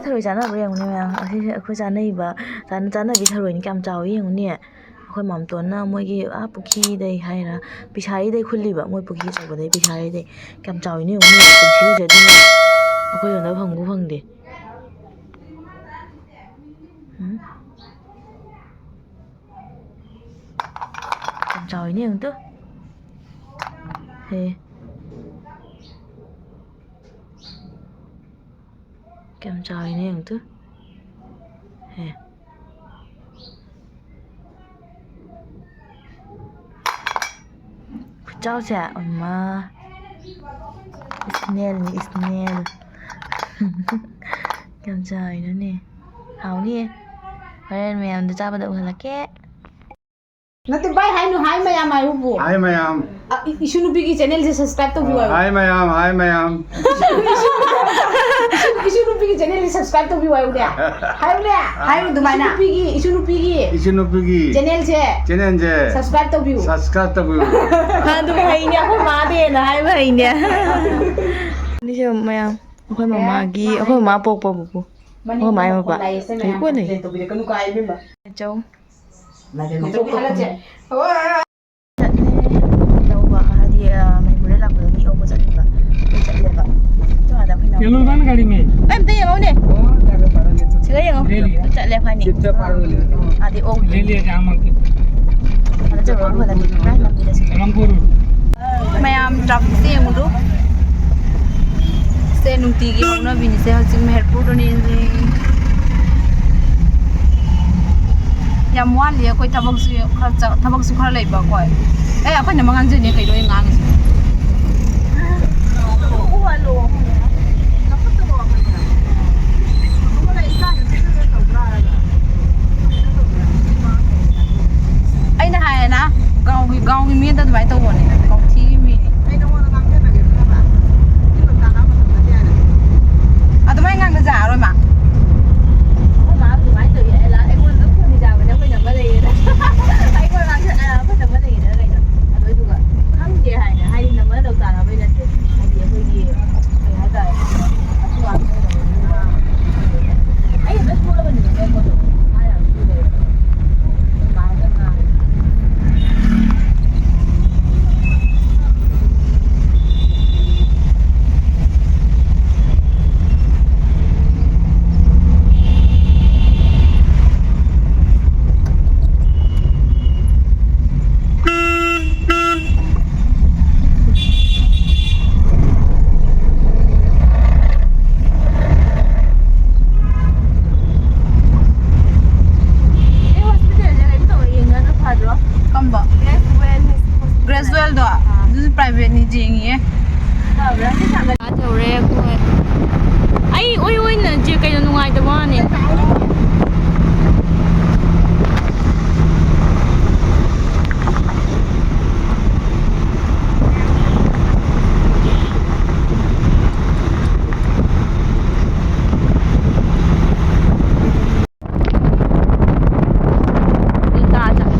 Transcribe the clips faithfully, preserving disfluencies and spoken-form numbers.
ꯊꯔꯣꯏ ꯆꯥꯅꯕ꯭ꯔꯥ ꯌꯦꯡꯉꯨꯅꯦ ꯃꯌꯥꯝ꯫ ꯑꯁꯤꯁꯦ ꯑꯩꯈꯣꯏ ꯆꯥꯅꯩꯕ, ꯆꯥꯅ-, ꯆꯥꯅꯕꯤ ꯊꯔꯣꯏꯅꯤ꯫ ꯀꯌꯥꯝ ꯆꯥꯎꯋꯤ ꯌꯦꯡꯉꯨꯅꯦ꯫ ꯑꯩꯈꯣꯏ ꯃꯥꯝꯇꯣꯟꯅ ꯃꯣꯏꯒꯤ ꯑꯥ ꯄꯨꯈ꯭ꯔꯤꯗꯩ ꯍꯥꯏꯔ, ꯄꯤꯁꯥꯔꯤꯗꯩ ꯈꯨꯜꯂꯤꯕ, ꯃꯣꯏ ꯄꯨꯈ꯭ꯔꯤ ꯑꯆꯧꯕꯗꯩ, ꯄꯤꯁꯥꯔꯤꯗꯩ꯫ ꯀꯌꯥꯝ ꯆꯥꯎꯋꯤꯅꯦ ꯌꯦꯡꯉꯨꯅꯦ, ꯄꯨꯟꯁꯤꯒꯤꯁꯦ ꯑꯗꯨꯅ ꯑꯩꯈꯣꯏ ꯂꯝꯗ ꯐꯪꯕꯨ ꯐꯪꯗꯦ꯫ ꯎꯝ? ꯀꯌꯥꯝ ꯆꯥꯎꯋꯤꯅꯦ ꯌꯦꯡꯉꯨ ꯇꯨ꯫ ꯍꯦ꯫ ꯀꯌꯥꯝ ꯆꯥꯎꯋꯤꯅꯦ ꯌꯦꯡꯉꯨ ꯇꯨ꯫ ꯍꯦ꯫ ꯈꯨꯆꯥꯎꯁꯦ, ꯑꯃ꯫ Snail ꯅꯤ, snail꯫ ꯀꯌꯥꯝ ꯆꯥꯎꯔꯤꯅꯣꯅꯦ꯫ ꯍꯥꯎꯅꯤꯌꯦ꯫ ꯍꯣꯔꯦꯟ ꯃꯌꯥꯝꯗ ꯆꯥꯕꯗ ꯎꯍꯜꯂꯛꯀꯦ꯫ ꯅꯠꯇꯦ, ꯚꯥꯏ ꯍꯥꯏꯅꯨ, ꯍꯥꯏ ꯃꯌꯥꯝ ꯍꯥꯏꯌꯨꯕꯨ꯫ ꯍꯥꯏ ꯃꯌꯥꯝ꯫ ꯑ, ꯏ-, ꯏꯁꯨ ꯅꯨꯄꯤꯒꯤ channel ꯁꯦ subscribe ꯇꯧꯕꯤꯌꯨ ꯍꯥꯏꯌꯨ꯫ ꯍꯥꯏ ꯃꯌꯥꯝ, ꯍꯥꯏ ꯃꯌꯥꯝ꯫ ꯏꯁꯨ, ꯏꯁꯨ ꯅꯨꯄꯤꯒꯤ channel ꯁꯦ subscribe ꯇꯧꯕꯤꯌꯨ ꯍꯥꯏꯌꯨꯅꯦ꯫ ꯍꯥꯏꯌꯨꯅꯦ꯫ ꯍꯥꯏꯌꯨ ꯑꯗꯨꯃꯥꯏꯅ꯫ ꯏꯁꯨ ꯅꯨꯄꯤꯒꯤ, ꯏꯁꯨ ꯅꯨꯄꯤꯒꯤ ꯏꯁꯨ ꯅꯨꯄꯤꯒꯤ channel ꯁꯦ channel ꯁꯦ subscribe ꯇꯧꯕꯤꯌꯨ꯫ Subscribe ꯇꯧꯕꯤꯌꯨ꯫ ꯑꯗꯨ ꯍꯩꯅꯦ, ꯑꯩꯈꯣꯏ ꯃꯥꯗꯤ ꯍꯦꯟꯅ ꯍꯥꯏꯕ ꯍꯩꯅꯦ꯫ ꯅꯤꯁꯦ ꯃꯌꯥꯝ, ꯑꯩꯈꯣꯏ ꯃꯃꯥꯒꯤ, ꯑꯩꯈꯣꯏ ꯃꯃꯥ ꯄꯣꯛꯄ ꯄꯨꯄꯨ꯫ ꯑꯩꯈꯣꯏ ꯃꯃꯥꯒꯤ ꯃꯄꯥ꯫ ꯂꯩꯀꯣ ꯂꯩ꯫ ꯆꯧ꯫ ꯆꯠꯂꯦ꯫ ꯂꯧꯕ ꯍꯥꯏꯗꯤ, ꯑ, ꯃꯅꯤꯄꯨꯔꯗ ꯂꯥꯛꯄꯗ ꯃꯤ ꯑꯣꯛꯄ ꯆꯠꯂꯦꯕ꯫ ꯑꯗꯨ ꯑꯥꯗ ꯑꯩꯈꯣꯏꯅ ꯌꯦꯡꯉꯣꯅꯦ꯫ ꯑꯩ ꯑꯝꯇ ꯌꯦꯡꯉꯣꯅꯦ꯫ ꯁꯤꯗ ꯌꯦꯡꯉꯣ꯫ ꯆꯠꯂꯦ ꯑꯩꯈꯣꯏꯅꯤ꯫ ꯑꯥꯗꯤ ꯑꯣꯛ꯫ ꯑꯥꯗ ꯆꯠꯂꯨꯔꯒ ꯍꯜꯂꯛꯀꯦ꯫ ꯂꯝꯕꯤꯗ ꯆꯠꯂꯦ꯫ ꯃꯌꯥꯝ traffic ꯁꯦ ꯌꯦꯡꯉꯨꯗꯨ꯫ ꯁꯦ ꯅꯨꯡꯇꯤꯒꯤ ꯍꯧꯅꯕꯤꯅꯤꯁꯦ ꯍꯧꯖꯤꯛ ꯃꯦꯍꯦꯔꯄꯨꯔꯗꯨꯅꯤ꯫ ꯌꯥꯝ ꯋꯥꯠꯂꯤ ꯑꯩꯈꯣꯏ ꯊꯕꯛꯁꯨ ꯈꯔ ꯆ-, ꯊꯕꯛꯁꯨ ꯈꯔ ꯂꯩꯕ ꯑꯩꯈꯣꯏ꯫ ꯑꯦ, ꯑꯩꯈꯣꯏꯅ ꯑꯃ ꯉꯥꯡꯖꯅꯤ ꯀꯩꯅꯣ ꯑꯩ ꯉꯥꯡꯉꯤꯁꯦ꯫ ꯑꯩꯅ ꯍꯥꯏꯌꯦꯅ, ꯒꯥꯎꯒꯤ, ꯒꯥꯎꯒꯤ ꯃꯤꯗ ꯑꯗꯨꯃꯥꯏꯅ ꯇꯧꯕꯅꯦ, ꯒꯥꯎꯊꯤꯒꯤ ꯃꯤꯅꯤ꯫ ꯑꯗꯨꯃꯥꯏꯅ ꯉꯥꯡꯅꯖꯔꯔꯣꯏ ꯃꯥ꯫ ꯑꯩꯈꯣꯏ ꯃꯥ ꯑꯗꯨꯃꯥꯏꯅ ꯇꯧꯏ, ꯑꯩ ꯂꯥꯛ-, ꯑꯩꯉꯣꯟꯗ ꯑꯗꯨꯝ ꯐꯣꯟ ꯅꯤꯖꯕꯅꯦ, ꯑꯩꯈꯣꯏ ꯅꯝꯕꯔ ꯂꯩꯌꯦꯅ꯫ ꯑꯩꯉꯣꯟꯗ ꯉꯥꯡꯁꯤꯜꯂꯛꯑꯦ, ꯑꯩꯈꯣꯏ ꯅꯝꯕꯔ ꯂꯩꯌꯦꯅ ꯀꯩꯅꯣ? ꯑꯗꯨꯗꯨꯒ ꯈꯪꯗꯦ ꯍꯥꯏꯅ, ꯍꯥꯏꯗꯤ ꯅꯝꯕꯔ ꯂꯧ ꯇꯥꯟꯅꯕꯩ ꯅꯠꯇꯦ, ꯍꯥꯏꯗꯤ ꯑꯩꯈꯣꯏꯒꯤ ꯀꯩꯅꯣ ꯌꯦꯡꯉꯤꯌꯦ꯫ ꯌꯧꯔꯦ ꯑꯩꯈꯣꯏ꯫ ꯑꯩ ꯎꯏ ꯎꯏꯅ ꯆꯦ ꯀꯩꯅꯣ ꯅꯨꯡꯉꯥꯏꯇꯕ ꯋꯥꯅꯦ꯫ ꯎꯜꯇꯥ ꯆꯠꯂꯦ꯫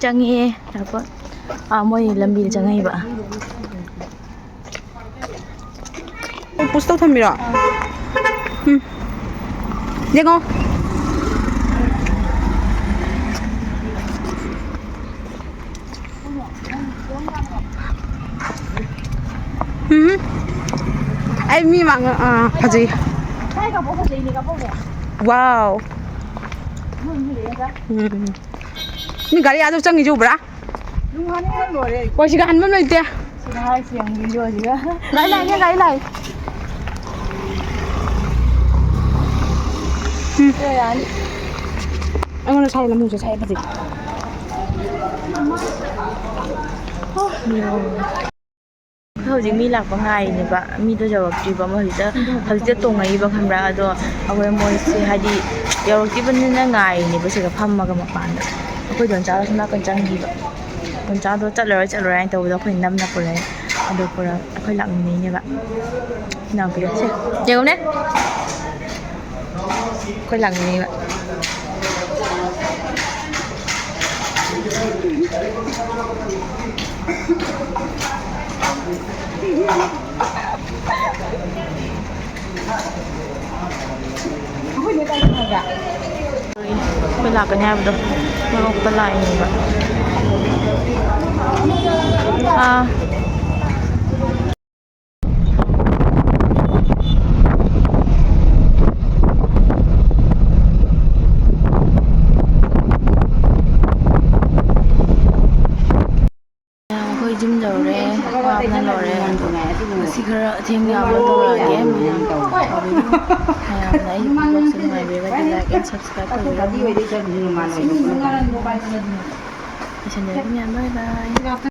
ꯆꯪꯉꯛꯑꯦ꯫ ꯉꯥꯏꯈꯣ꯫ ꯑꯥ, ꯃꯣꯏ ꯂꯝꯕꯤꯗ ꯆꯪꯉꯛꯏꯕ꯫ ꯄꯨꯁ ꯇꯧ ꯊꯝꯕꯤꯔꯣ? ꯎꯝ꯫ ꯌꯦꯡꯉꯣ꯫ ꯎꯝ꯫ ꯑꯩ ꯃꯤ ꯃꯥꯡ-, ꯑꯥ, ꯐꯖꯩ꯫ ꯋꯥꯎ꯫ ꯎꯝ꯫ ꯃꯤ ꯒꯥꯔꯤ ꯑꯥꯗ ꯆꯪꯉꯤꯁꯦ ꯎꯕ꯭ꯔꯥ? ꯍꯣꯏ, ꯁꯤꯒ ꯍꯟꯐꯝ ꯂꯩꯇꯦ꯫ ꯁꯤꯗ ꯍꯥꯏꯁꯤ ꯌꯥꯝ ꯌꯦꯡꯖꯧ ꯁꯤꯒ꯫ ꯒꯥꯔꯤ ꯂꯥꯛꯑꯦ, ꯒꯥꯔꯤ ꯂꯥꯛꯑꯦ꯫ ꯎꯝ꯫ ꯁꯤꯗ ꯌꯥꯅꯤ꯫ ꯑꯩꯉꯣꯟꯗ ꯁꯥꯏ ꯂꯝꯃꯨꯁꯦ ꯁꯥꯏ ꯐꯖꯩ꯫ ꯑꯩꯈꯣꯏ ꯍꯧꯖꯤꯛ ꯃꯤ ꯂꯥꯛꯄ ꯉꯥꯏꯔꯤꯅꯦꯕ꯫ ꯃꯤꯗꯣ ꯌꯧꯔꯛꯇ꯭ꯔꯤꯕ꯫ ꯃꯣꯏ ꯍꯧꯖꯤꯛꯇ, ꯍꯧꯖꯤꯛꯇ ꯇꯣꯡꯉꯛꯏꯕ ꯈꯪꯕ꯭ꯔꯥ? ꯑꯗꯣ ꯑꯩꯈꯣꯏ ꯃꯣꯏꯁꯦ ꯍꯥꯏꯗꯤ ꯌꯧꯔꯛꯇ꯭ꯔꯤꯕꯅꯤꯅ ꯉꯥꯏꯔꯤꯅꯦꯕ ꯁꯤꯗ ꯐꯝꯃꯒ ꯃꯄꯥꯟꯗ꯫ ꯑꯩꯈꯣꯏ ꯗꯣꯟꯆꯥꯒ ꯁꯣꯝ ꯅꯥꯀꯟ ꯆꯪꯈꯤꯕ꯫ ꯗꯣꯟꯆꯥꯗꯣ ꯆꯠꯂꯔꯣꯏ, ꯆꯠꯂꯔꯣꯏ ꯍꯥꯏꯅ ꯇꯧꯕꯗꯣ ꯑꯩꯈꯣꯏ ꯅꯝꯅ ꯄꯨꯔꯛꯑꯦ꯫ ꯑꯗꯣ ꯄꯨꯔꯛ-, ꯑꯩꯈꯣꯏ ꯂꯥꯛꯃꯤꯟꯅꯩꯅꯦꯕ꯫ ꯏꯅꯥꯎꯄꯤꯒ꯫ ꯁꯦ, ꯌꯦꯡꯉꯨꯅꯦ꯫ ꯑꯩꯈꯣꯏ ꯂꯥꯛꯃꯤꯟꯅꯩꯕ꯫ ꯑꯩꯈꯣꯏ ꯂꯥꯛꯀꯅꯤ ꯍꯥꯏꯕꯗꯣ ꯃꯔꯣꯛꯇ ꯂꯥꯛꯏꯅꯦꯕ꯫ ꯑꯥ꯫ ꯑꯩꯈꯣꯏ ꯌꯨꯝ ꯌꯧꯔꯦ, ꯋꯥꯕꯅ ꯂꯣꯏꯔꯦ꯫ ꯉꯁꯤ ꯈꯔ ꯊꯦꯡꯅ ꯑꯃ ꯇꯧꯔꯛꯑꯒꯦ꯫ ꯃꯌꯥꯝ ꯃꯌꯥꯝꯅ ꯑꯩꯒꯤ vlogꯁꯦ ꯅꯨꯡꯉꯥꯏꯕꯤꯔꯒꯗꯤ like and subscribe ꯇꯧꯕꯤꯔꯝꯃꯨ꯫ ꯂꯣꯏꯁꯤꯟꯖꯔꯒꯦ ꯃꯌꯥꯝ, bye bye꯫